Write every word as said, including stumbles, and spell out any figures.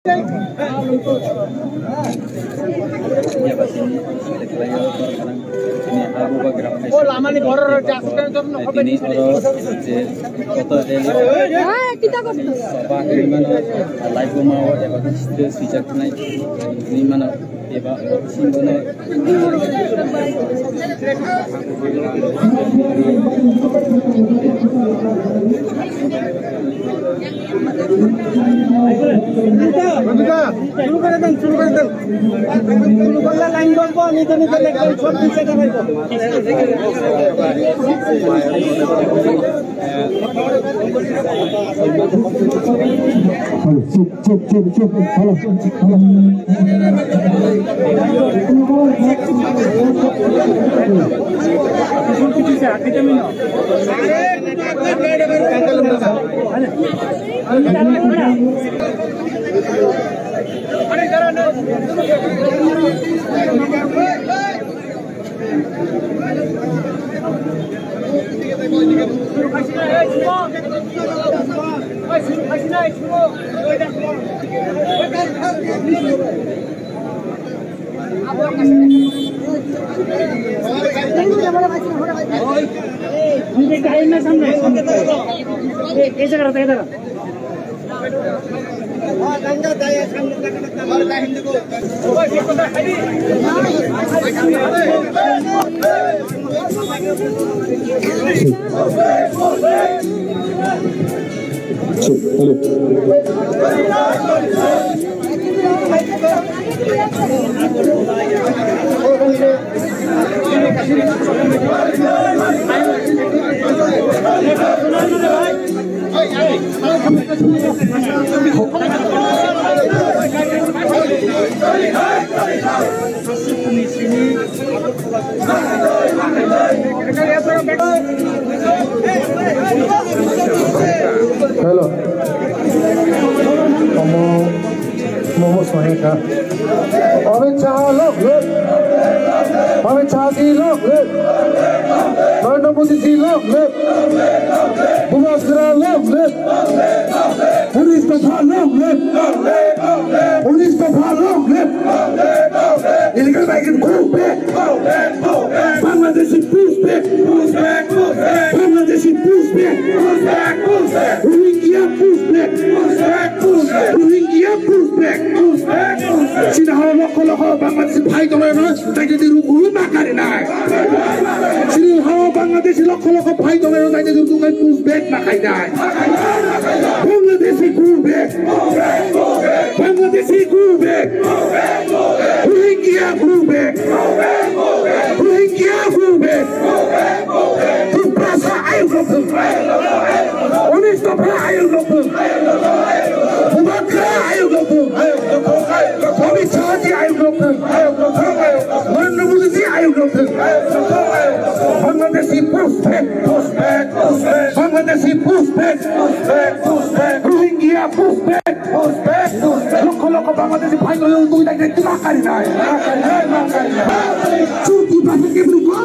Tini oro je koto rally soba hinwi mano, laibuma o eba khe swijak nai hinwi mano, eba singbono. শুরু করে দেন, শুরু করে দেন। শুরু করলে লাইন বলবো, নিতে নিতে দেখবেন সব পিছিয়ে যাবে। চুপ, চুপ, চুপ, চুপ, চুপ, ভালো, ভালো। Hello. Omo, momo sohe ka. Amit Shah long live. Amit Shah ji long live. Narendra Modi ji long live. Bubagra long live. Unis Dopha long live. Unis Dopha long live. Illegal migrant go back. Bangladeshi push back. Bangladeshi push back. Rohingya push back. Rohingya push back. Chini hao lokho lokho Bangladeshi bhai tonglaino, taitadi rukhu ma karinai. Chini hao Bangladeshi lokho lokho bhai tonglaino, taitadi rukhu push back ma kainai. Bangladeshi push back. Bangladeshi go back. Rohingya go back. Rohingya go back. Tiprasa ayuk rok thung. Unis Dopha ayuk rok thung. Bubagra ayuk rok thung. Amit Shah ji ayuk rok thung. Narendra Modi ji ayuk rok thung. Bangladeshi push back. Bangladeshi push back. Rohingya push back. Lokho lokho Bangladeshi bhai rok twi dai dai ma karinai. Chuti basa ke bru ko.